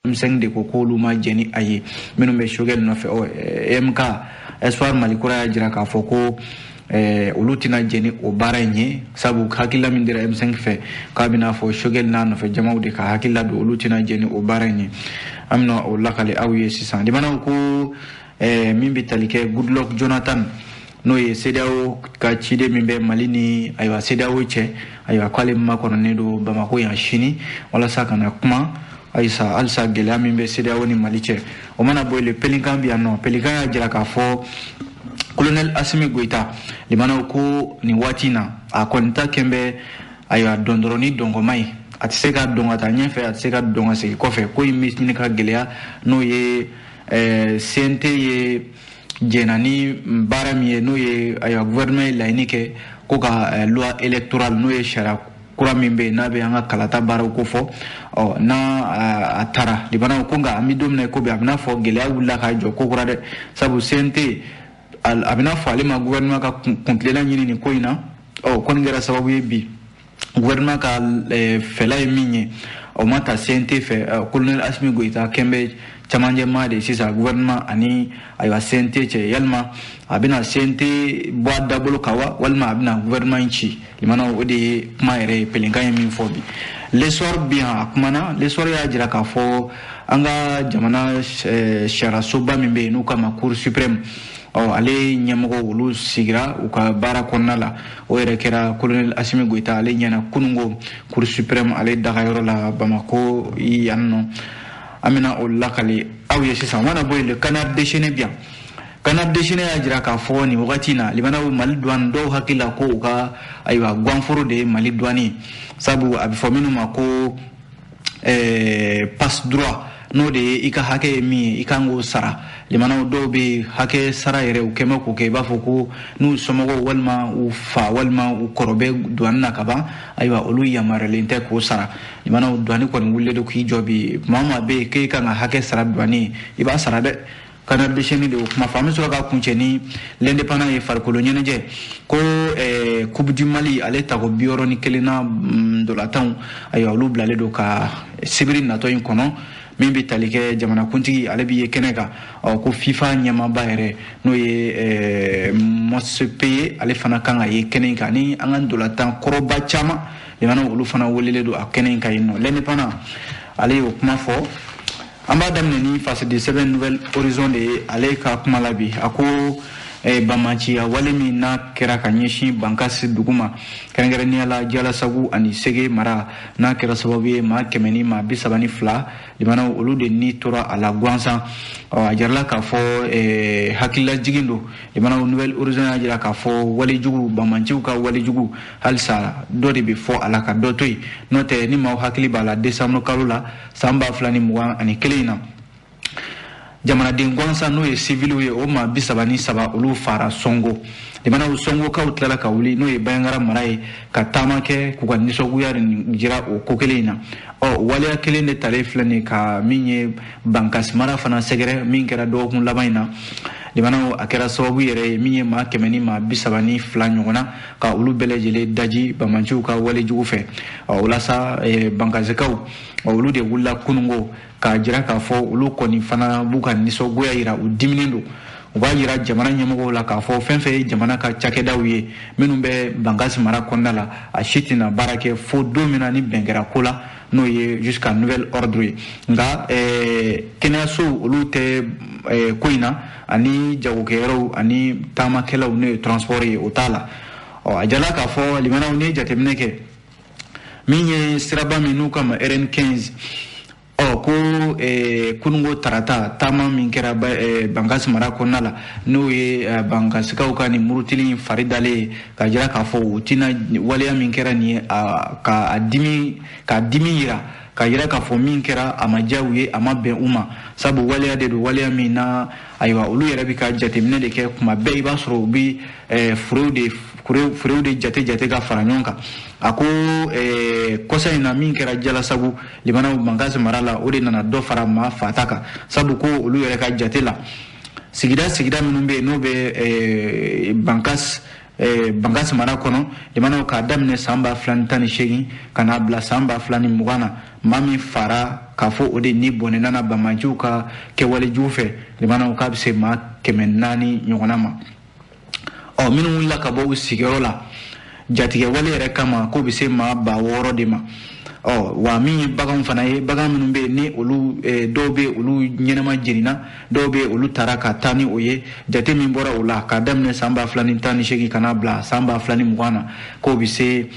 M5 de ko k'olu ma jɛn ni a ye, minnu bɛ Choguel nɔfɛ. Ɔ EMK, Espoir Mali Kura, y'a jira k'a fɔ ko olu tɛna jɛn ni o baara in ye, sabu hakilila min dira M5 fɛ, k'a bɛna fɔ Choguel n'a nɔfɛ jamaw de ka hakilila don, olu tɛna jɛn ni o baara in ye. An bɛna o lakale aw ye sisan. Limanaw ko min bɛ tali kɛ Goodluck Jonathan, n'o ye CEDEAO ka ciden min bɛ Mali ni, ayiwa, CEDEAO cɛ, ayiwa, k'ale makɔnɔnen don Bamako yan sini walasa ka na kuma ayisa halisa gɛlɛya min bɛ CEDEAO ni Mali cɛ. O mana bɔ yen, Le Pelikan bi yan nɔ. Pelikan y'a jira k'a fɔ Colonel Assimi Goïta, limanaw ko nin waati in na, a kɔni ta kɛn bɛ, ayiwa, dɔndɔrɔni dɔnkɔma ye. A tɛ se ka dɔn ka taa ɲɛfɛ, a tɛ se ka dɔn ka segin kɔfɛ. Ko in bɛ ɲini ka gɛlɛya, n'o ye CNT ye jɛnna ni baara min ye, n'o ye, ayiwa, gouvernement ye laɲini kɛ ko ka loi électorale, n'o ye sariya kura min bɛ yen n'a bɛ an ka kalata baaraw ko fɔ, ɔ n'a a taara, limanaw ko nka an bɛ don min na i ko bi, a bɛna fɔ gɛlɛya wulila ka jɔ ko kura dɛ, sabu CNT a bɛna fɔ ale ma gouvernement ka kuntilenna ɲini nin ko in na. Ɔ kɔni kɛra sababu ye bi, gouvernement ka fɛla ye min ye, o ma ta CNT fɛ. Colonel Assimi Goïta kɛn bɛ camancɛ maa de sisan gouvernement ani, ayiwa, CNT cɛ. Yalima a bɛna CNT bɔ a dabolo kan wa, walima a bɛna gouvernement in ci? Limanaw, o de ye kuma yɛrɛ ye, Pelenkan ye min fɔ bi. L'Essor bi yan, a kumana. L'Essor y'a jira k'a fɔ an ka jamana sariyasoba min bɛ yen n'u k'a ma Cour suprême, ɔ ale ɲɛmɔgɔ olu sigira u ka baara kɔnɔna la. O yɛrɛ kɛra Colonel Assimi Goïta ale ɲɛna kununko Cour suprême ale dagayɔrɔ la Bamako yan nɔ. An bɛna o lakale aw ye sisan. O mana bɔ yen, Le Canard déchaîné bi yan. Canard déchaîné y'a jira k'a fɔ nin wagati in na, limanaw, Mali douane, dɔw hakili la ko u ka, ayiwa, ganforo de ye Mali douane ye, sabu a bɛ fɔ minnu ma ko passe droit, n'o de ye i ka hakɛ ye min ye, i kan k'o sara. Limanaw, dɔw bɛ hakɛ sara yɛrɛ, u kɛn bɛ k'o kɛ i b'a fɔ ko n'u somɔgɔw walima u fa walima u kɔrɔ bɛ douane na ka ban, ayiwa, olu yamaruyalen tɛ k'o sara. Limanaw, douane kɔni wulilen don k'i jɔ bi. Maa o maa bɛ yen k'e kan ka hakɛ sara douane ye, i b'a sara dɛ. Canard déchaîné de o kuma fɔ. An bɛ sɔrɔ ka kuncɛ ni L'Indépendant ye. Farikolo ɲɛnajɛ ko Coupe du Mali ale tako 61 na ndolatanw, ayiwa, olu bilalen don ka sibiri natɔ in kɔnɔ. Min bɛ tali kɛ jamanakuntigi ale bɛ ye kɛnɛ kan, ɔ ko FIFA ɲɛmaaba yɛrɛ, n'o ye Motsepe ye, ale fana kan ka ye kɛnɛ in kan, ni an ka ndolatan kɔrɔba caman, limanaw, olu fana welelen don a kɛnɛ in kan yen nɔ. L'Indépendant ale y'o kuma fɔ. An b'a daminɛ ni fasidi sɛbɛn Nouvel Horizon de ye. Ale ka kuma la bi, a ko bamanciya wale min n'a kɛra ka ɲɛsin Bankasi dugu ma, kɛrɛnkɛrɛnnenya la Jalasagu ani Sege mara, n'a kɛra sababu ye maa 132, limanaw, olu de ni tora a la gansan. Ɔ a jirala k'a fɔ hakililajigin don. Limanaw, Nouvel Horizon y'a jira k'a fɔ walejugu, bamanciw ka walejugu, halisa dɔ de bɛ fɔ a la ka dɔ to yen. N'o tɛ, ni maaw hakili b'a la, décembre kalo la san 2021 in na, jamanaden gansan, n'o ye siviliw ye, o maa 33, olu fara Sɔngo. Limanaw, Sɔngokaw tilala ka wuli, n'o ye Bayangara mara ye, ka taama kɛ k'u ka nisɔngoya jira o ko kelen in na. Ɔ waleya kelen de talen filɛ nin ka min ye Bankasi mara fana sɛgɛrɛ, min kɛra dɔgɔkun laban in na. Limanaw, a kɛra sababu yɛrɛ ye min ye maa 132 ɲɔgɔn na ka olu bɛɛ lajɛlen daji bamanciw ka walejugu fɛ. Ɔ o la sa, Bankasikaw, olu de wulila kununko k'a jira k'a fɔ olu kɔni fana b'u ka nisɔngoya yira, u diminen don. U b'a yira jamana ɲɛmɔgɔw la k'a fɔ fɛn fɛn ye jamana ka cakɛdaw ye minnu bɛ Bankasi mara kɔnɔna la, a si tɛna baara kɛ fo don min na ni bɛn kɛra ko la, n'o ye jusqu'à nouvel ordre ye. Nka kɛnɛyasow, olu tɛ ko in na, ani jagokɛyɔrɔw ani taamakɛlaw, n'o ye transport ye, o t'a la. Ɔ a jala k'a fɔ, limanaw, n'i ye jateminɛ kɛ, min ye siraba min n'u k'a ma RN 15, ɔ ko kununko tarata, taama min kɛra Bankasi mara kɔnɔna la, n'o ye Bankasikaw ka nin murutili in fari dalen ye k'a jira k'a fɔ u tɛna waleya min kɛra nin ye, ka dimi, ka dimi yira k'a jira k'a fɔ min kɛra, a ma diya u ye, a ma bɛn u ma, sabu waleya de don, waleya min na, ayiwa, olu yɛrɛ bɛ ka jateminɛ de kɛ kuma bɛɛ. I b'a sɔrɔ u bɛ furew de jate jate ka fara ɲɔgɔn kan. A ko kɔsa in na min kɛra Jalasagu, limanaw, Bankasi mara la, o de nana dɔ fara maa fata kan, sabu ko olu yɛrɛ ka jate la, sigida sigida minnu bɛ yen n'o bɛ Bankasi mara kɔnɔ, limanaw, k'a daminɛ san 2018 ka n'a bila san 2020 na, maa min fara k'a fɔ o de ni bɔnɛna na banbaanciw ka kɛwalejugu fɛ, limanaw k'a bɛ se maa 400 ɲɔgɔnna ma. Ɔ minnu wulila ka bɔ u sigiyɔrɔ la jatigɛ wale yɛrɛ kama, k'o bɛ se maa 6000 de ma. Ɔ wa min ye baganw fana ye, bagan minnu bɛ yen ni olu dɔw bɛ olu ɲɛnama jenina, dɔw bɛ olu taara ka taa ni o ye, jate min bɔra o la k'a daminɛ san 2018 ka n'a bila san 2020 na, k'o bɛ se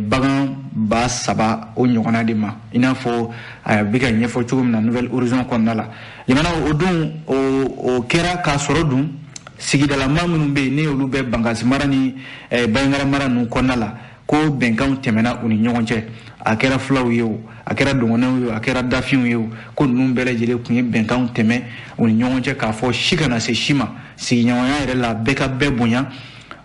bagan 3000 o ɲɔgɔnna de ma, i n'a fɔ a bɛ ka ɲɛfɔ cogo min na Nouvelle Horizon kɔnɔna la. Limanaw o dun o kɛra k'a sɔrɔ dun sigidalama minnu bɛ yen ni olu bɛ Bankasi mara ni Banjagara mara ninnu kɔnɔna la, ko bɛnkanw tɛmɛna u ni ɲɔgɔn cɛ. A kɛra fulaw ye o, a kɛra dɔgɔnɔw ye o, a kɛra dafinw ye o, ko ninnu bɛɛ lajɛlen tun ye bɛnkanw tɛmɛ u ni ɲɔgɔn cɛ k'a fɔ si kana se si ma, sigiɲɔgɔnya yɛrɛ la bɛɛ ka bɛɛ bonya.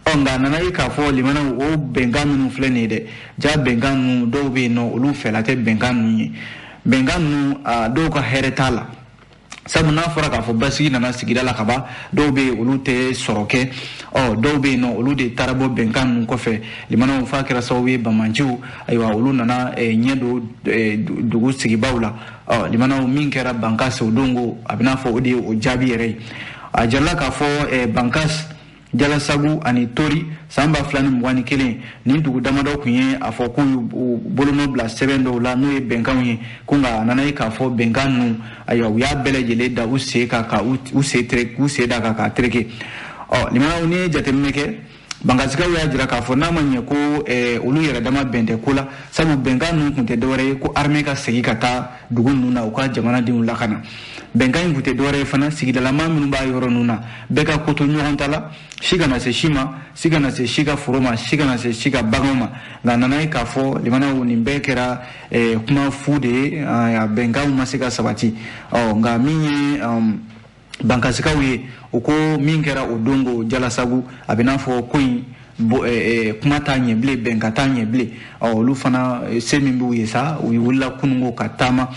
Ɔ nka a nana ye k'a fɔ limanaw o bɛnkan minnu filɛ nin ye dɛ, ja bɛnkan ninnu dɔw bɛ yen nɔ olu fɛla tɛ bɛnkan ninnu ye, bɛnkan ninnu dɔw ka hɛrɛ t'a la. Sabu n'a fɔra k'a fɔ basigi nana sigida la kaban, dɔw bɛ yen olu tɛ sɔrɔ kɛ, ɔ dɔw bɛ yen nɔ olu de taara bɔ bɛnkan ninnu kɔfɛ. Limanaw f'a kɛra sababu ye banbaanciw ayiwa olu nana ɲɛ don dugu sigibaw la. Ɔ limanaw min kɛra Bankas o don ko a bɛ n'a fɔ o de ye o jaabi yɛrɛ ye. A jirala k'a fɔ Bankas, Jalasagu ani Tori san 2021 nin dugu damadɔ tun ye a fɔ k'u y'u bolonɔ bila sɛbɛn dɔw la n'o ye bɛnkanw ye, ko nka a nana ye k'a fɔ bɛnkan ninnu ayiwa u y'a bɛɛ lajɛlen da u sen kan ka u sen tereke, k'u sen da kan k'a tereke. Ɔ limanaw n'i ye jateminɛ kɛ, Bankasikaw y'a jira k'a fɔ n'a ma ɲɛ ko olu yɛrɛ dama bɛn tɛ ko la, sabu bɛnkan ninnu tun tɛ dɔwɛrɛ ye ko armée ka segin ka taa dugu ninnu na u ka jamanadenw lakana. Bɛnkan in tun tɛ dɔwɛrɛ ye fana, sigidalama minnu b'a yɔrɔ ninnu na bɛɛ ka ko to ɲɔgɔn ta la, si kana se si ma, si kana se si ka foro ma, si kana se si ka baganw ma. Nka a nana ye k'a fɔ limanaw nin bɛɛ kɛra kuma fu de ye, a bɛnkanw ma se ka sabati. Ɔ nka min ye Bankasikaw ye, o ko min kɛra o don ko Jalasagu, a bɛ n'a fɔ ko in kuma t'a ɲɛ bilen, bɛnkan t'a ɲɛ bilen. Ɔ olu fana se min b'u ye sa, u wulila kununko ka taama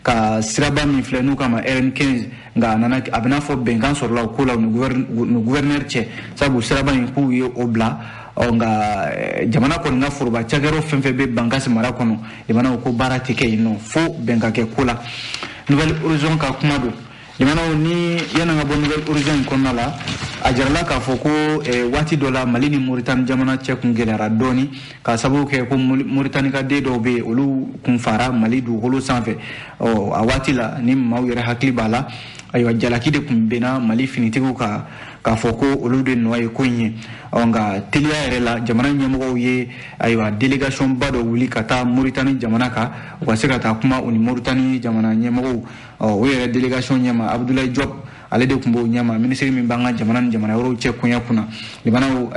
ka siraba min filɛ n'u kama RN15, nka a nana a bɛ n'a fɔ bɛnkan sɔrɔla o ko la u ni gouverneur cɛ, sabu siraba in k'u ye o bila. Ɔ nka jamana kɔni ka foroba cakɛyɔrɔ fɛn fɛn bɛ Bankasi mara kɔnɔ, limanaw ko baara tɛ kɛ yen nɔ fo bɛn ka kɛ ko la. Nouvelle Horizon ka kuma don. Limanaw ni yanni an ka bɔ Nouvelle Horizon in kɔnɔna la, a jirala k'a fɔ ko waati dɔ la Mali ni Moritani jamana cɛ kun gɛlɛyara dɔɔni, k'a sababu kɛ ko Moritani ka den dɔw bɛ yen olu kun fara Mali dugukolo sanfɛ. Ɔ a waati la ni maaw yɛrɛ hakili b'a la, ayiwa jalaki de kun benna Mali finitigiw kan k'a fɔ ko olu de nɔ ye ko in ye. Ɔ nka teliya yɛrɛ la jamana ɲɛmɔgɔw ye ayiwa délégation ba dɔ wuli ka taa Moritani jamana kan, u ka se ka taa kuma u ni Moritani jamana ɲɛmɔgɔw. Ɔ o yɛrɛ délégation ɲɛma Abdoulaye Diop, ale de tun b'o ɲɛma, minisiri min b'an ka jamana ni jamana wɛrɛw cɛ koɲɛ kunna. Limanaw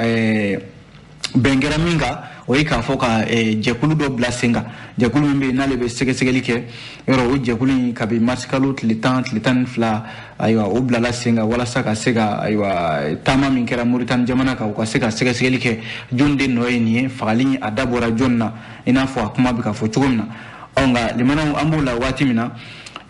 bɛn kɛra min kan, o ye k'a fɔ ka jɛkulu dɔ bila sen kan, jɛkulu min bɛ yen n'ale bɛ sɛgɛsɛgɛli kɛ. Yɔrɔ o jɛkulu in kabi mars kalo tile 10 tile 12, ayiwa o bilala sen kan walasa ka se ka ayiwa taama min kɛra Moritani jamana kan, u ka se ka sɛgɛsɛgɛli kɛ jɔn de nɔ ye nin ye, fagali a da bɔra jɔn na, i n'a fɔ a kuma bɛ ka fɔ cogo min na. Ɔ nka limanaw an b'o la waati min na,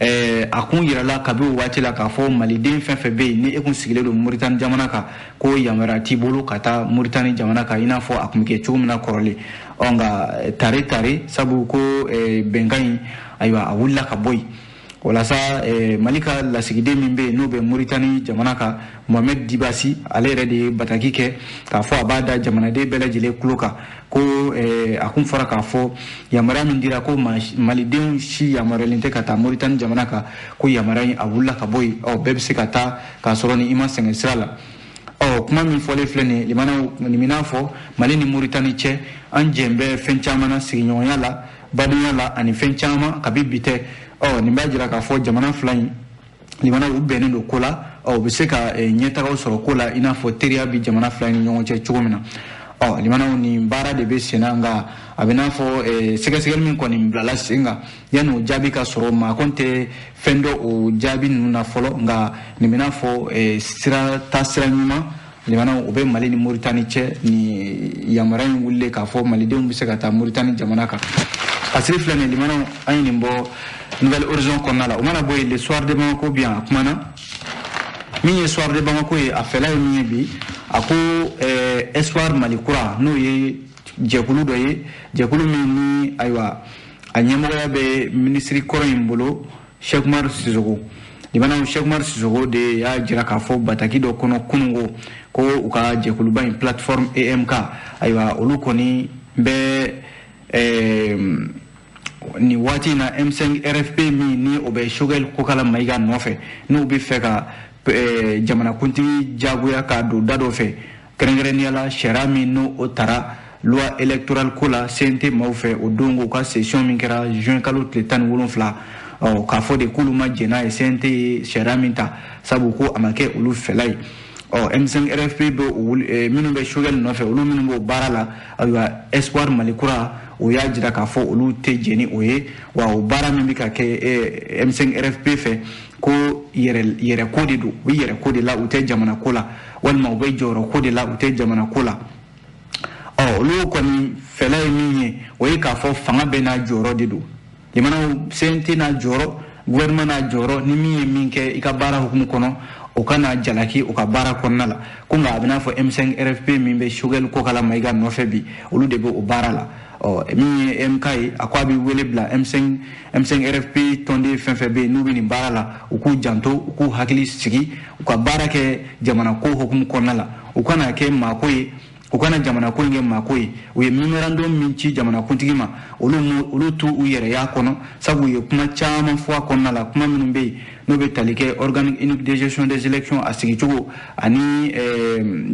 a kun yirala kabi o waati la k'a fɔ maliden fɛn fɛn bɛ yen ni e kun sigilen don Moritani jamana kan, ko yamaruya t'i bolo ka taa Moritani jamana kan i n'a fɔ a kun bɛ kɛ cogo min na kɔrɔlen. Ɔ nka tare tare sabu ko bɛnkan in ayiwa a wulila ka bɔ yen. Walasa Mali ka lasigiden min bɛ yen n'o bɛ Moritani jamana kan, Mohamed Dibasi, ale yɛrɛ de ye bataki kɛ k'a fɔ a b'a da jamanaden bɛɛ lajɛlen tulo kan ko a kun fɔra k'a fɔ yamaruya min dira ko malidenw si yamaruyalen tɛ ka taa Moritani jamana kan, ko yamaruya in a wulila ka bɔ yen. Ɔ bɛɛ bɛ se ka taa k'a sɔrɔ ni i ma sɛgɛn sira la. Ɔ kuma min fɔlen filɛ nin ye, limanaw nin bɛ n'a fɔ Mali ni Moritani cɛ, an jɛn bɛ fɛn caman na, sigiɲɔgɔnya la, badenya la ani fɛn caman kabi bi tɛ. Ɔ nin b'a jira k'a fɔ jamana fila in limanaw u bɛnnen don ko la, ɔ u bɛ se ka ɲɛtagaw sɔrɔ ko la i n'a fɔ teriya bɛ jamana fila in ni ɲɔgɔn cɛ cogo min na. Ɔ limanaw nin baara de bɛ sen na, nka a bɛ n'a fɔ sɛgɛsɛgɛli min kɔni bilala sen kan yanni o jaabi ka sɔrɔ, maa kɔni tɛ fɛn dɔn o jaabi ninnu na fɔlɔ, nka nin bɛ n'a fɔ sira taasira ɲuman limanaw o bɛ Mali ni Moritani cɛ. Ni yamaruya in wulilen k'a fɔ malidenw bɛ se ka taa Moritani jamana kan. Kasiri filɛ nin ye, limanaw an ye nin bɔ Nouvelle Horizon kɔnɔna la. O mana bɔ yen, le soir de Bamako bi yan a kumana min ye soir de Bamako ye, a fɛla ye min ye bi, a ko Espoir Mali kura, n'o ye jɛkulu dɔ ye, jɛkulu min ni ayiwa A ɲɛmɔgɔya bɛ minisiri kɔrɔ in bolo, Cheick Oumar Sissoko. Limanaw, Cheick Oumar Sissoko de y'a jira k'a fɔ bataki dɔ kɔnɔ kununko ko u ka jɛkuluba in, plateforme EMK, ayiwa, olu kɔni bɛ nin waati in na M5 RFP min ni o bɛ Choguel Kokala Maïga nɔfɛ, n'u bɛ fɛ ka jamanakuntigi jagoya k'a don da dɔ fɛ, kɛrɛnkɛrɛnnenya la sariya min n'o o tara loi électorale ko la CNT maaw fɛ o don, k'u ka session min kɛra juin kalo tile 17, ɔ k'a fɔ de k'olu ma jɛn n'a ye, CNT ye sariya min ta, sabu ko a ma kɛ olu fɛla ye. Ɔ M5 RFP bɛ o minnu bɛ Choguel nɔfɛ, olu minnu b'o baara la, ayiwa, Espoir Mali Kura, o y'a jira k'a fɔ olu tɛ jɛn ni o ye, wa o baara min bɛ ka kɛ M5 RFP fɛ, ko yɛrɛ yɛrɛ ko de don, u bɛ yɛrɛ ko de la, u tɛ jamana ko la, walima u bɛ jɔyɔrɔ ko de la, u tɛ jamana ko la. Ɔ olu kɔni fɛla ye min ye, o ye k'a fɔ fanga bɛɛ n'a jɔyɔrɔ de don. Limanaw, CNT n'a jɔyɔrɔ, gouvernement n'a jɔyɔrɔ, ni min ye min kɛ i ka baara hukumu kɔnɔ, o kana jalaki o ka baara kɔnɔna la. Ko nka a bɛ n'a fɔ M5 RFP min bɛ Choguel Kokala Maïga nɔfɛ bi, olu de bɛ o baara la. Ɔ min ye MK ye, a ko a bɛ wele bila M5 RFP tɔnden fɛn fɛn bɛ yen n'u bɛ nin baara la, u k'u janto, u k'u hakili sigi, u ka baara kɛ jamana ko hukumu kɔnɔna la, u kana kɛ maako ye, u kana jamana ko in kɛ maako ye. U ye memorandum min ci jamanakuntigi ma, olu t'u u yɛrɛya kɔnɔ, sabu u ye kuma caman fɔ a kɔnɔna la, kuma minnu bɛ yen n'o bɛ tali kɛ organe unique de gestion des élections a sigicogo ani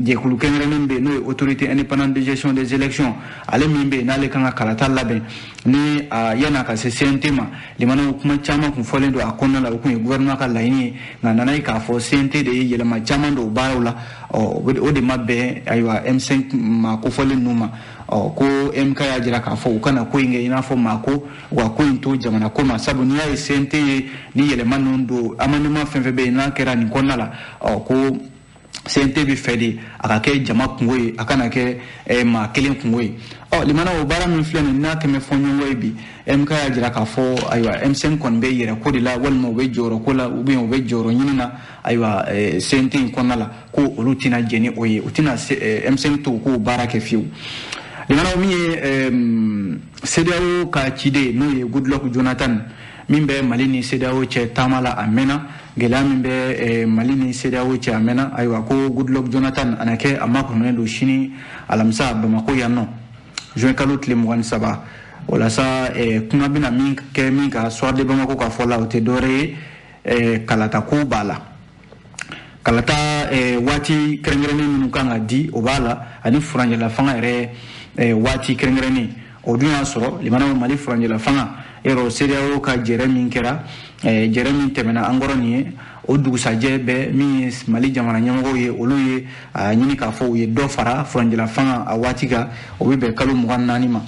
jɛkulu kɛrɛnkɛrɛnnen bɛ yen n'o ye autorité indépendante de gestion des élections, ale min bɛ yen n'ale kan ka kalata labɛn ni yan'a ka se CNT ma. Limanaw, kuma caman kun fɔlen don a kɔnɔna la, o kun ye gouvernement ka laɲini ye, nka nana ye k'a fɔ CNT de ye yɛlɛma caman don baaraw la. Ɔ o de ma bɛn, ayiwa, M5 maa kofɔlen ninnu ma. Ɔ ko MK y'a jira k'a fɔ u kana ko in kɛ i n'a fɔ maa ko, u ka ko in to jamana ko ma, sabu n'i y'a ye CNT ye ni yɛlɛma ninnu don, amendement fɛn fɛn bɛ yen n'a kɛra nin kɔnɔna la, ɔ ko CNT bɛ fɛ de a ka kɛ jama kungo ye, a kana kɛ maa kelen kungo ye. Ɔ limana, o baara min filɛ nin n'a kɛmɛ fɔ ɲɔgɔn ye bi, MK y'a jira k'a fɔ, ayiwa, M5 kɔni bɛ yɛrɛ ko de la, walima u bɛ jɔyɔrɔ ko la, ou bien u bɛ jɔyɔrɔ ɲini na, ayiwa, CNT in kɔnɔna la, ko olu tɛna jɛn ni o ye, u tɛna M5 to u k'o baara kɛ fiyewu. Limana, min ye CEDEAO ka ciden n'o ye Goodluck Jonathan min bɛ Mali ni CEDEAO cɛ taama la, a mɛnna, gɛlɛya min bɛ Mali ni CEDEAO cɛ a mɛnna. Ayiwa, ko Goodluck Jonathan a na kɛ a makɔnɔnen don sini alamisa Bamako yan nɔ, juin kalo tile 23, walasa kuma bɛna min kɛ min ka Soir de Bamako ka fɔ la, o tɛ dɔwɛrɛ ye, kalata ko b'a la, kalata waati kɛrɛnkɛrɛnnen minnu kan ka di, o b'a la, ani furancɛla fanga yɛrɛ waati kɛrɛnkɛrɛnnen. O dun y'a sɔrɔ, limanaw, Mali furancɛla fanga yɔrɔ, CEDEAO ka jɛrɛ min kɛra, jɛrɛ min tɛmɛna an kɔrɔ nin ye, o dugusajɛ bɛɛ, min ye Mali jamana ɲɛmɔgɔw ye, olu ye a ɲini k'a fɔ u ye dɔ fara furancɛla fanga a waati kan, o bɛ bɛn kalo 24 ma.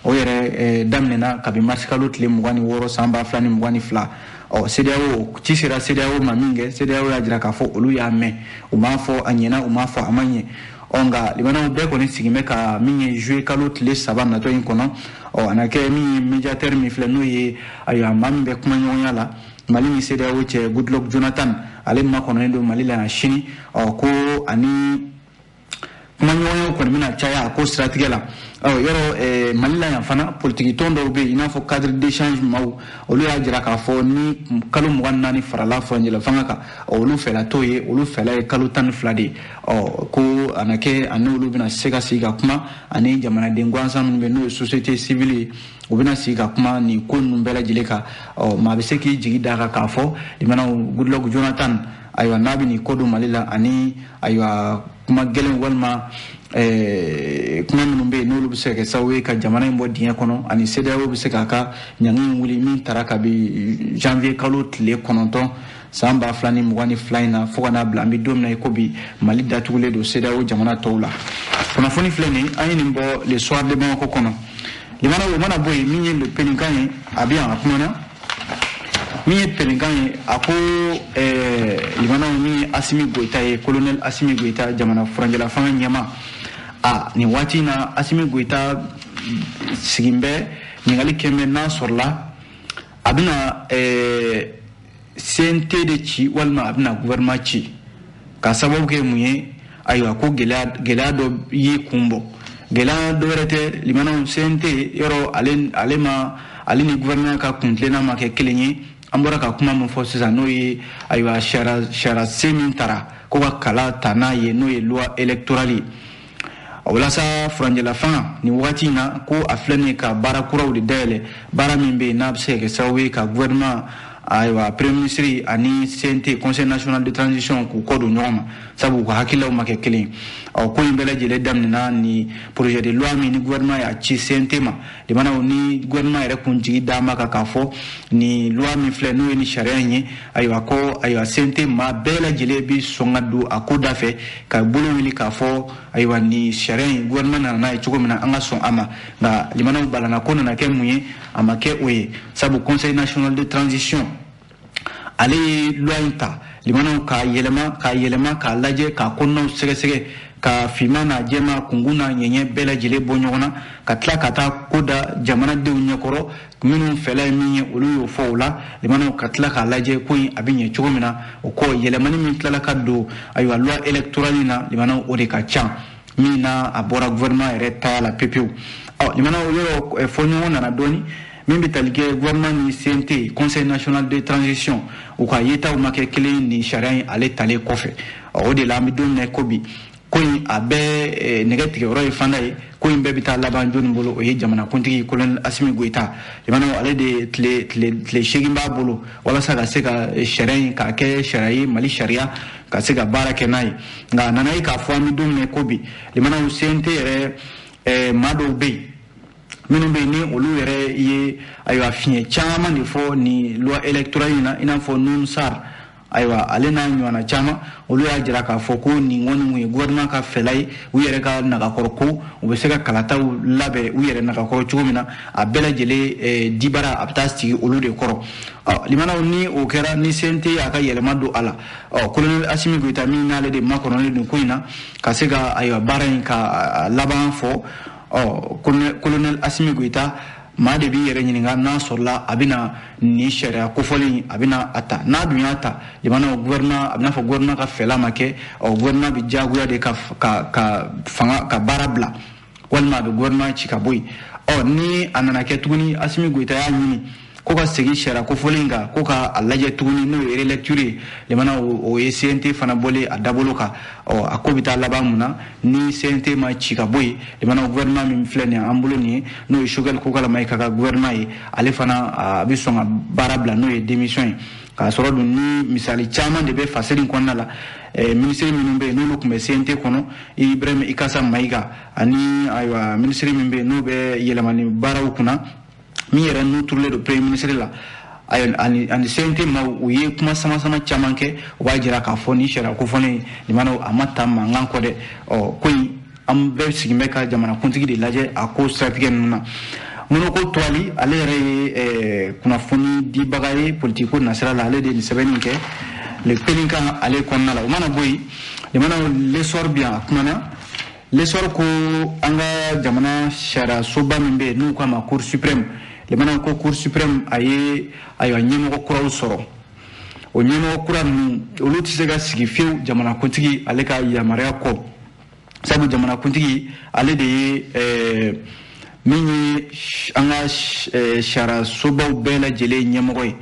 O yɛrɛ daminɛna kabi marisi kalo tile 26 san 2022. Ɔ CEDEAO ci sera CEDEAO ma min kɛ, CEDEAO y'a jira k'a fɔ olu y'a mɛn, u m'a fɔ a ɲɛna, u m'a fɔ a ma ɲɛ. Ɔ nka limanaw, bɛɛ kɔni sigin bɛ ka min ye juillet kalo tile 3 natɔ in kɔnɔ, ɔ a na kɛ min ye médiateur min filɛ, n'o ye, ayiwa, maa min bɛ kuma ɲɔgɔnya la Mali ni CEDEAO cɛ, Goodluck Jonathan, ale makɔnɔnen don Mali la yan sini. Ɔ ko ani kumaɲɔgɔnyaw kɔni bɛna caya a ko siratigɛ la. Ɔ yɔrɔ Mali la yan fana, politiki tɔn dɔw bɛ yen i n'a fɔ cadre d'échange maaw, olu y'a jira k'a fɔ ni kalo 24 farala furancɛla fanga kan, olu fɛla t'o ye, olu fɛla ye kalo 12 de ye. Ɔ ko a na kɛ ani olu bɛna se ka sigi ka kuma, ani jamanaden gansan minnu bɛ yen n'o ye société civile ye, u bɛna sigi ka kuma nin ko ninnu bɛɛ lajɛlen kan. Ɔ maa bɛ se k'i jigi d'a kan k'a fɔ, limanaw, Goodluck Jonathan, ayiwa, n'a bɛ nin ko don Mali la, ani ayiwa kuma gɛlɛn walima kuma minnu bɛ yen n'olu bɛ se ka kɛ sababu ye ka jamana in bɔ dingɛ kɔnɔ, ani CEDEAO bɛ se k'a ka ɲangi in wuli min tara kabi janvier kalo tile 9 san 2022 in na, fo ka n'a bila an bɛ don min na i ko bi, Mali datugulen don CEDEAO jamana tɔw la. Kunnafoni filɛ nin, an ye nin bɔ Le Soir de Bamako kɔnɔ. Limana, o mana bɔ yen, min ye Le Pélican ye, a bɛ yan, a kumana. Min ye Pélican ye, a ko limanaw, min ye Assimi Goïta ye, colonel Assimi Goïta, jamana furancɛla fanga ɲɛma, a nin waati in na Assimi Goïta sigin bɛ ɲininkali kɛ bɛ n'a sɔrɔla a bɛna CNT de ci walima a bɛna gouvernement ci, ka sababu kɛ mun ye? Ayiwa, ko gɛlɛya dɔ ye kun bɔ, gɛlɛya dɔ wɛrɛ tɛ, limanaw, CNT yɔrɔ ale ma Ale ni gouvernement ka kuntilenna ma kɛ kelen ye. An bɔra ka kuma min fɔ sisan, n'o ye ayiwa sariya sen min tara ko ka kala ta n'a ye, n'o ye loi électorale ye. Walasa furancɛla fanga nin wagati in na, ko a filɛ nin ye ka baara kuraw de dayɛlɛ, baara min bɛ yen n'a bɛ se ka kɛ sababu ye ka gouvernement, ayiwa premier ministre ani CNT, Conseil national de transition, k'u kɔ don ɲɔgɔn ma, sabu u ka hakililaw ma kɛ kelen ye. Ɔ ko in bɛɛ lajɛlen daminɛna ni projet de loi min ni gouvernement y'a ci CNT ma. Limanaw, ni gouvernement yɛrɛ kun jigi d'a ma kan k'a fɔ ni loi min filɛ, n'o ye ni sariya in ye, ayiwa ko ayiwa CNT maa bɛɛ lajɛlen bɛ sɔn ka don a ko da fɛ, ka bolo wuli k'a fɔ ayiwa ni sariya in, gouvernement nana n'a ye cogo min na, an ka sɔn a ma. Nka limanaw, balana ko nana kɛ mun ye? A ma kɛ o ye, sabu Conseil national de transition, ale ye loi in ta, limanaw, k'a yɛlɛma, k'a yɛlɛma, k'a lajɛ, k'a kɔnɔnaw sɛgɛsɛgɛ, ka finman n'a jɛma, kunkun n'a ɲɛɲɛ bɛɛ lajɛlen bɔ ɲɔgɔn na, ka tila ka taa ko da jamanadenw ɲɛkɔrɔ. Minnu fɛla ye min ye, olu y'o fɔ o la. Limanaw, ka tila k'a lajɛ ko in a bɛ ɲɛ cogo min na. O kɔ, yɛlɛmani min tilala ka don ayiwa loi électorale na, limanaw, o de ka ca min na a bɔra gouvernement yɛrɛ ta la pepewu. Ɔ limanaw, yɔrɔ fɔɲɔgɔn nana dɔɔni min bɛ tali kɛ gouvernement ni CNT, Conseil national de transition, u ka yetaw ma kɛ kelen ni sariya in ale talen kɔfɛ. O de la, an bɛ don min na ko bi, ko in a bɛɛ nɛgɛ tigɛyɔrɔ ye fanda ye. Ko in bɛɛ bɛ taa laban jɔnni bolo? O ye jamanakuntigi colonel Assimi Goïta. Limanaw, ale de tile 8 b'a bolo walasa ka se ka sariya in k'a kɛ sariya ye, Mali sariya ka se ka baara kɛ n'a ye. Nka a nana ye k'a fɔ an bɛ don min na ko bi, limanaw, CNT yɛrɛ maa dɔw bɛ yen minnu bɛ yen ni olu yɛrɛ ye ayiwa fiɲɛ caman de fɔ nin loi électorale in na, i n'a fɔ Nouhoum Sarr. Ayiwa, ale n'a ɲɔgɔnna caman, olu y'a jira k'a fɔ ko nin kɔni kun ye gouvernement ka fɛla ye, u yɛrɛ ka nagakɔrɔ ko u bɛ se ka kalataw labɛn u yɛrɛ nagakɔrɔ cogo min na, a bɛɛ lajɛlen dibara a bɛ taa sigi olu de kɔrɔ. Ɔ limanaw, ni o kɛra, ni CNT y'a ka yɛlɛma don a la, ɔ colonel Assimi Goïta min n'ale de makɔnɔlen don ko in na, ka se ka ayiwa baara in ka laban fɔ, ɔ colonel Assimi Goïta, maa de b'i yɛrɛ ɲininka n'a sɔrɔla a bɛna nin sariya kofɔlen, a bɛna a ta. N'a dun y'a ta, limanaw, gouvernement a bɛna fɔ gouvernement ka fɛla ma kɛ, ɔ gouvernement bɛ diyagoya de ka fanga ka baara bila, walima a bɛ gouvernement ci ka bɔ yen. Ɔ ni a nana kɛ tuguni, Assimi Goïta y'a ɲini ko ka segin sariya kofɔlen kan, ko ka a lajɛ tuguni, n'o ye relecture ye, limana, o ye CNT fana bɔlen a dabolo kan. Ɔ a ko bɛ taa laban mun na ni CNT ma ci ka bɔ yen? Limana, gouvernement min filɛ nin ye an bolo nin ye, n'o ye Choguel Kokalla Maïga ka gouvernement ye, ale fana a bɛ sɔn ka baara bila, n'o ye démission ye. K'a sɔrɔ dun ni misali caman de bɛ fasiri in kɔnɔna la, minisiri minnu bɛ yen n'olu tun bɛ CNT kɔnɔ, Ibrahim Ikassa Maïga, ani ayiwa minisiri min bɛ yen n'o bɛ yɛlɛmani baaraw kunna, min yɛrɛ n'u turulen don premier ministre la, ani CNT maaw, u ye kuma sama-sama caman kɛ. O b'a jira k'a fɔ ni sariya kofɔlen, limanaw, a ma ta mankan kɔ dɛ. Ɔ ko in, an bɛɛ sigin bɛ ka jamanakuntigi de lajɛ a ko siratigɛ ninnu na. Monoko Toali, ale yɛrɛ ye kunnafoni dibaga ye politiki ko nasira la, ale de ye nin sɛbɛnni kɛ Le Pélican ale kɔnɔna la. O mana bɔ yen, limanaw, L'Essor bi yan, a kumana. L'Essor ko an ka jamana sariya soba min bɛ yen n'u k'a ma Cour suprême, limanaw, ko Cour suprême a ye ayiwa ɲɛmɔgɔ kuraw sɔrɔ. O ɲɛmɔgɔ kura ninnu, olu tɛ se ka sigi fiyewu jamanakuntigi ale ka yamaruya kɔ, sabu jamanakuntigi ale de ye min ye an ka sariya sobaw bɛɛ lajɛlen ɲɛmɔgɔ ye,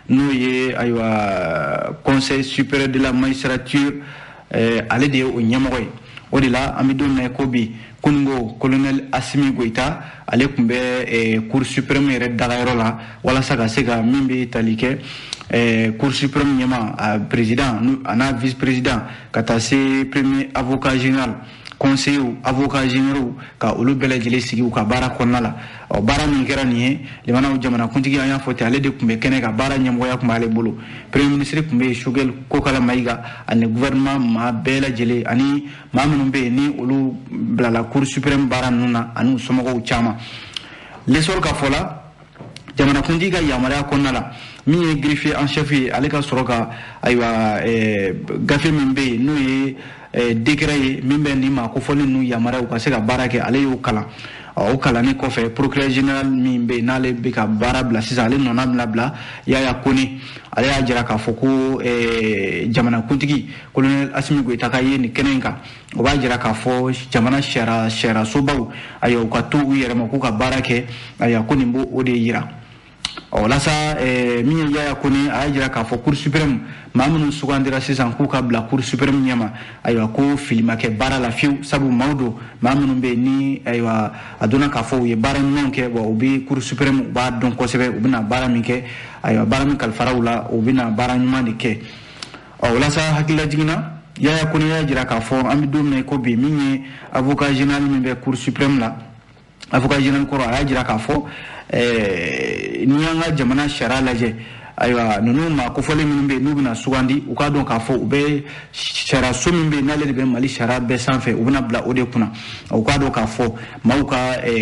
n'o ye ayiwa Conseil supérieur de la magistrature, ale de ye o ɲɛmɔgɔ ye. O de la, an bɛ don min na ko bi, kununko colonel Assimi Goïta, ale tun bɛ Cour suprême yɛrɛ dagayɔrɔ la walasa ka se ka min bɛ tali kɛ Cour suprême ɲɛma, a président a n'a vice président, ka taa se premier avocat général, conseillers, avocats généraux, ka olu bɛɛ lajɛlen sigi u ka baara kɔnɔna la. Ɔ baara min kɛra nin ye, limanaw, jamanakuntigi, an y'a fɔ ten, ale de tun bɛ kɛnɛ kan, baara ɲɛmɔgɔya tun b'ale bolo. Premier ministre tun bɛ yen, Choguel Kokalla Maïga, ani gouvernement maa bɛɛ lajɛlen, ani maa minnu bɛ yen ni olu bilala Cour suprême baara ninnu na, ani u somɔgɔw caman. L'Essor ka fɔ la, jamanakuntigi ka yamaruya kɔnɔna la, min ye greffier en chef ye, ale ka sɔrɔ ka ayiwa gafe min bɛ yen, n'o ye décret ye min bɛ nin maa kofɔlen ninnu yamaruya u ka se ka baara kɛ, ale y'o kalan. O kalanni kɔfɛ, procureur général min bɛ yen n'ale bɛ ka baara bila sisan, ale nɔna bɛna bila Yaya Kone, ale y'a jira k'a fɔ ko jamanakuntigi colonel Assimi Goïta ka ye nin kɛnɛ in kan, o b'a jira k'a fɔ jamana sariya sobaw, ayiwa, u ka to u yɛrɛ ma k'u ka baara kɛ. Ayiwa, ko nin b'o o de yira. Ɔ la sa, min ye Yaya Kone, a y'a jira k'a fɔ Cour suprême maa minnu sugandira sisan k'u ka bila Cour suprême ɲɛma, ayiwa, ko fili ma kɛ baara la fiyewu, sabu maaw don, maa minnu bɛ yen ni, ayiwa, a donna k'a fɔ u ye baara ɲumanw kɛ. Wa u bɛ Cour suprême, u b'a dɔn kosɛbɛ, u bɛna baara min kɛ, ayiwa, baara min kalifara u la, u bɛna baara ɲuman de kɛ. Ɔ o la sa, hakilila jiginna, Yaya Kone y'a jira k'a fɔ an bɛ don min na i ko bi, min ye avocat général min bɛ Cour suprême la, avocat général kɔrɔ, a y'a jira k'a fɔ n'i y'an ka jamana sariya lajɛ, ayiwa, ninnu maa kofɔlen minnu bɛ yen n'u bɛna sugandi, u k'a dɔn k'a fɔ u bɛ sariya so min bɛ yen n'ale de bɛ Mali sariya bɛɛ sanfɛ, u bɛna bila o de kunna. U k'a dɔn k'a fɔ maaw ka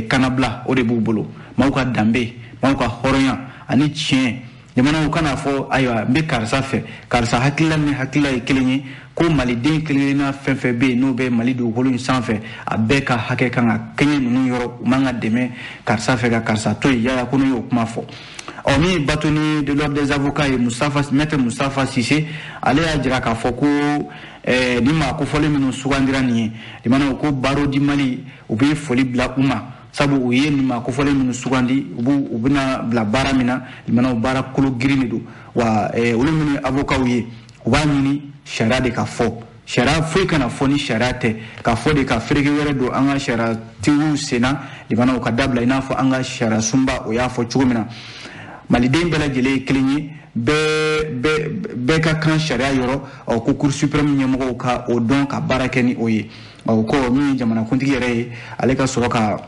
kannabila, o de b'u bolo, maaw ka danbe, maaw ka hɔrɔnya ani tiɲɛ. Jamanaw kana fɔ, ayiwa, n bɛ karisa fɛ, karisa hakilila ni hakilila ye kelen ye, ko maliden kelenkelenna fɛn fɛn bɛ yen n'o bɛ Mali dugukolo in sanfɛ, a bɛɛ ka hakɛ kan ka kɛɲɛ ninnu yɔrɔ. U man ka dɛmɛ karisa fɛ ka karisa to yen. Yaya Kone y'o kuma fɔ. Ɔ min ye bâtonnier de l'ordre des avocats ye, Mustafa, maître Mustafa Sise, ale y'a jira k'a fɔ ko ni maa kofɔlen minnu sugandira nin ye, limanaw ko Barreau du Mali, u bɛ foli bila u ma, sabu u ye nin maa kofɔlen minnu sugandi, u b'u u bɛna bila baara min na, limanaw, baara kolo girin de don. Wa olu minnu ye avocats ye, u b'a ɲini sariya de ka fɔ, sariya foyi kana fɔ ni sariya tɛ, ka fɔ de ka fereke wɛrɛ don an ka sariyatigiw senna, limanaw, ka dabila. I n'a fɔ an ka sariya sunba, o y'a fɔ cogo min na, maliden bɛɛ lajɛlen ye kelen ye, bɛɛ ka kan sariya yɔrɔ. Ɔ ko Cour suprême ɲɛmɔgɔw ka o dɔn ka baara kɛ ni o ye. Ɔ ko min ye jamanakuntigi yɛrɛ ye, ale ka sɔrɔ ka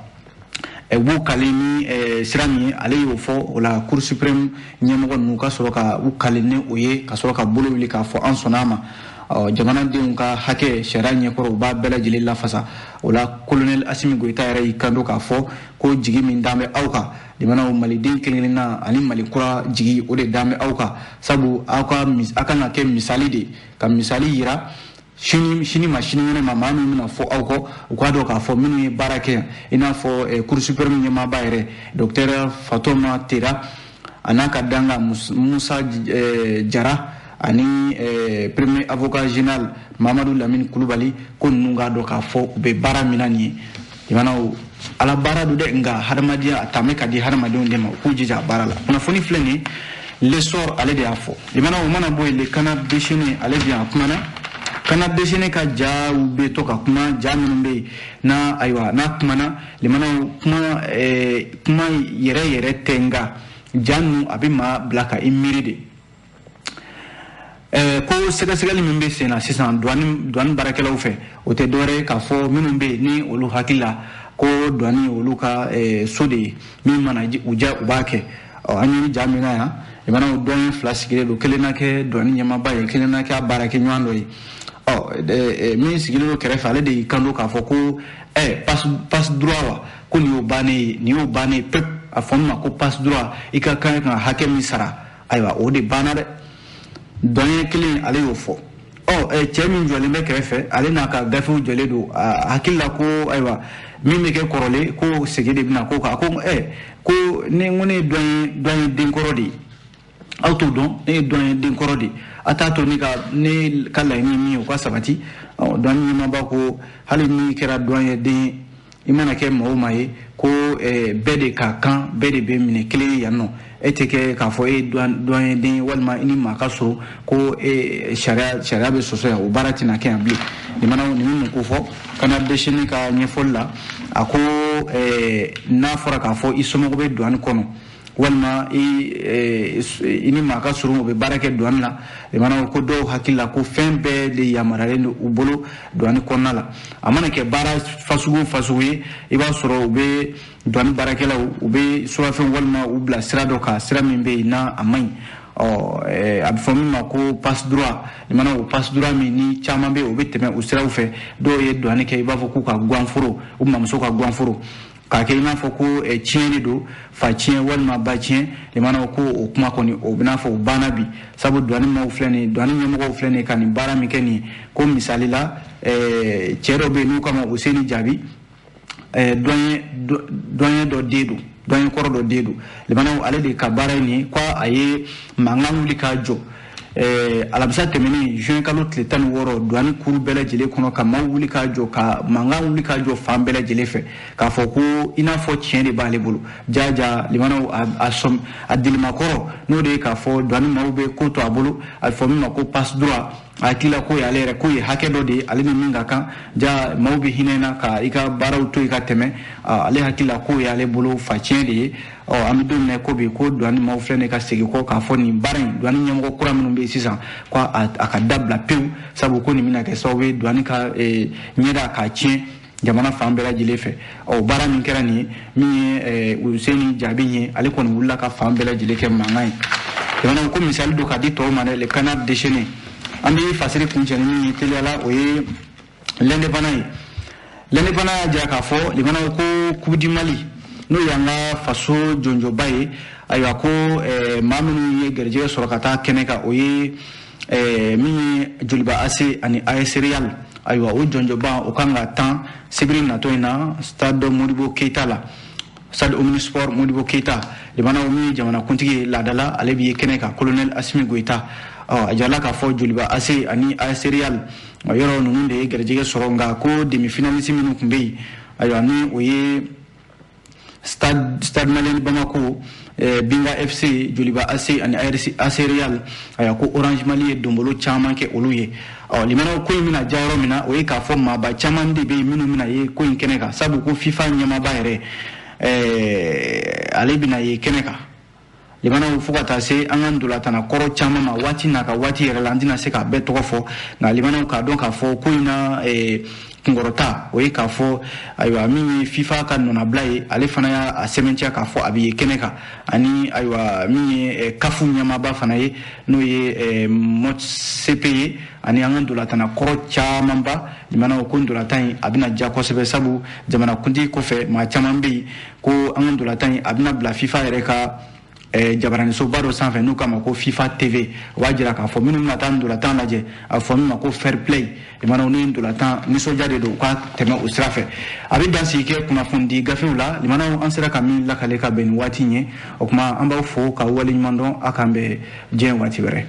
u b'u kale ni sira min ye, ale y'o fɔ. O la, Cour suprême ɲɛmɔgɔ ninnu ka sɔrɔ ka u kale ni o ye, ka sɔrɔ ka bolo wuli k'a fɔ an sɔnna a ma. Ɔ jamanadenw ka hakɛ sariya ɲɛkɔrɔ, u b'a bɛɛ lajɛlen lafasa. O la, colonel Asimi Goyita yɛrɛ y'i kanto k'a fɔ ko jigi min dan bɛ aw kan, jamanaw maliden kelen-kelenna ani Mali kura jigi, o de dan bɛ aw kan, sabu aw ka aw kan ka kɛ misali de, ka misali yira sini sini ma, sinikɛnɛ ma, maa min bɛna fɔ aw kɔ, u k'a dɔn k'a fɔ minnu ye baara kɛ yan, i n'a fɔ Cour suprême ɲɛmaaba yɛrɛ, docteur Fatoma Tera, a n'a ka danga Musa Jara, ani premier avocat général Mamadu Lamini Kulubali, ko ninnu k'a dɔn k'a fɔ u bɛ baara min na nin ye, jamanaw, ala baara don dɛ, nka hadamadenya a taamɛ ka di hadamadenw de ma, u k'u jija a baara la. Kunnafoni filɛ nin ye, L'Essor, ale de y'a fɔ. Jamanaw, o mana bɔ yen, Le Canard déchaîné, ale bi a kumana. Canard déchaîné ka jaw bɛ to ka kuma, ja minnu bɛ yen n'a, ayiwa, n'a kumana, limanaw, kuma kuma yɛrɛ yɛrɛ tɛ, nka ja ninnu a bɛ maa bila ka i miiri de. Ko sɛgɛsɛgɛli min bɛ sen na sisan douane baarakɛlaw fɛ, o tɛ dɔwɛrɛ ye k'a fɔ minnu bɛ yen ni olu hakili la ko douane olu ka so de ye, min mana u ja u b'a kɛ. Ɔ an ye ja min na yan, limanaw, dɔn fila sigilen don, kelen na kɛ douane ɲɛmaaba ye, kelen na kɛ a baarakɛɲɔgɔn dɔ ye. Ɔ min sigilen don kɛrɛfɛ, ale de y'i kanto k'a fɔ ko passe droit wa, ko nin y'o bannen ye, nin y'o bannen ye pep. A fɔ min ma ko passe droit, i ka kan ka hakɛ min sara, ayiwa, o de banna dɛ. Dɔnye kelen, ale y'o fɔ. Ɔ cɛ min jɔlen bɛ kɛrɛfɛ, ale n'a ka gafew jɔlen don, a hakili la ko, ayiwa, min bɛ kɛ kɔrɔlen, ko segin de bɛna ko kan. A ko ko ne ko ne ye dɔn ye denkɔrɔ de ye, aw t'o dɔn, ne ye dɔn ye denkɔrɔ de ye, a t'a to ne ka laɲini ye min ye, o ka sabati. Ɔ dɔnni ɲɛmaaba ko hali n'i kɛra dɔn ye den ye, i mana kɛ maa o maa ye, ko bɛɛ de ka kan, bɛɛ de bɛ minɛ kelen ye yan nɔ. E tɛ kɛ k'a fɔ e ye dɔn ye den ye, walima i ni maa ka surun, ko e sariya bɛ sɔsɔ yan, o baara tɛna kɛ yan bilen. Limanaw, nin bɛ mun ko fɔ Canard déchaîné ka ɲɛfɔli la? A ko n'a fɔra k'a fɔ i somɔgɔw bɛ douane kɔnɔ, walima i ni maa ka surun, o bɛ baara kɛ douane la, limanaw, ko dɔw hakili la ko fɛn bɛɛ de yamaruyalen don u bolo douane kɔnɔna la. A mana kɛ baara fasugu o fasugu ye, i b'a sɔrɔ u bɛ douane baarakɛlaw, u bɛ surafɛn walima u bila sira dɔ kan, sira min bɛ yen n'a a man ɲi. Ɔ a bɛ fɔ min ma ko passe droit. Limanaw, o passe droit min ni caman bɛ yen, o bɛ tɛmɛ o siraw fɛ. Dɔw ye douane kɛ i b'a fɔ k'u ka guwanforo, u mamuso ka guwanforo, k'a kɛ i n'a fɔ ko tiɲɛ de don, fa tiɲɛ walima ba tiɲɛ. Limanaw, ko o kuma kɔni, o bɛ n'a fɔ o banna bi, sabu douane maaw filɛ nin ye, douane ɲɛmɔgɔw filɛ nin ye ka nin baara min kɛ nin ye, ko misali la, cɛ dɔ bɛ yen n'u kama Useni Jaabi, dɔnye dɔ den don, dɔnye kɔrɔ dɔ den don. Limanaw, ale de ka baara ye nin ye, ko a ye mankan wuli k'a jɔ. Alamisa tɛmɛnen juin kalo tile 16 douane kuru bɛɛ lajɛlen kɔnɔ ka maaw wuli k'a jɔ ka mankan wuli k'a jɔ fan bɛɛ lajɛlen fɛ k'a fɔ ko i n'a fɔ tiɲɛ de b'ale bolo jaja limanaw a sɔm a dilimakɔrɔ n'o de ye k'a fɔ douane maaw bɛ ko to a bolo a bɛ fɔ min ma ko passe droit a hakili la ko y'ale yɛrɛ ko ye hakɛ dɔ de ye ale ni min ka kan ja maaw bɛ hinɛ na ka i ka baaraw to i ka tɛmɛ ale hakili la ko y'ale bolo facɛn de ye. Ɔ an bɛ don min na ko bi ko douane maaw filɛ nin ka segin kɔ k'a fɔ nin baara in douane ɲɛmɔgɔ kura minnu bɛ yen sisan ko a ka dabila pewu sabu ko nin bɛna kɛ sababu ye douane ka ɲɛda k'a tiɲɛ jamana fan bɛɛ lajɛlen fɛ. Ɔ baara min kɛra nin ye min ye Useni Jaabi ye ale kɔni wulila ka fan bɛɛ lajɛlen kɛ mankan ye. Jamana ko misali don k'a di tɔw ma dɛ, le canard déchaîné. An bɛ fasiri kuncɛ ni min ye teliya la o ye l'indépendant ye. L'indépendant y'a jira k'a fɔ limanaw ko Coupe du Mali n'o y'an ka faso jɔnjɔba ye, ayiwa ko maa minnu ye garijɛgɛ sɔrɔ ka taa kɛnɛ kan o ye min ye Joliba AC ani AS Real. Ayiwa o jɔnjɔba o kan ka tan sibiri natɔ in na stade Modibo Keita la, stade Omnisport Modibo Keita. Limanaw min ye jamanakuntigi ye laadala ale bɛ ye kɛnɛ kan colonel Assimi Goïta. A jirala k'a fɔ Joliba AC ani AS Real yɔrɔ ninnu de ye garijɛgɛ sɔrɔ, nka ko demi-finaliste minnu tun bɛ yen ayiwa ni o ye Stade Malien Bamako, Binga FC, Joliba AC ani AC Real, ayiwa ko Orange Mali ye donbolo caman kɛ olu ye. Ɔ limanaw ko in bɛna diya yɔrɔ min na o ye k'a fɔ maaba caman de bɛ yen minnu bɛna ye ko in kɛnɛ kan, sabu ko FIFA ɲɛmaaba yɛrɛ ale bɛna ye kɛnɛ kan. Limanaw fo ka taa se an ka ntolatana kɔrɔ caman ma waati n'a ka waati yɛrɛ la an tɛna se k'a bɛɛ tɔgɔ fɔ, nka limanaw k'a dɔn k'a fɔ ko in na kunkɔrɔta o ye k'a fɔ ayiwa min ye FIFA ka nɔnabila ye ale fana y'a sɛbɛntiya k'a fɔ a bɛ ye kɛnɛ kan, ani ayiwa min ye CAF ɲɛmaaba fana ye n'o ye Motsepe ye, ani an ka ntolatana kɔrɔ camanba. Limanaw ko ntolatan in a bɛna diya kosɛbɛ, sabu jamanakuntigi kɔfɛ maa caman bɛ yen ko an ka ntolatan in a bɛna bila FIFA yɛrɛ ka jabaranisoba dɔ sanfɛ n'u k'a ma ko FIFA TV. O b'a jira k'a fɔ minnu bɛna taa ntolatan lajɛ a fɔ min ma ko fair play, limanaw n'o ye ntolatan nisɔndiya de don u ka tɛmɛ o sira fɛ. A bɛ dansigi kɛ kunnafonidi gafew la. Limanaw an sera ka min lakale ka bɛn nin waati in ye, o tuma an b'aw fo ka waleɲuman dɔn, a k'an bɛn diɲɛ waati wɛrɛ.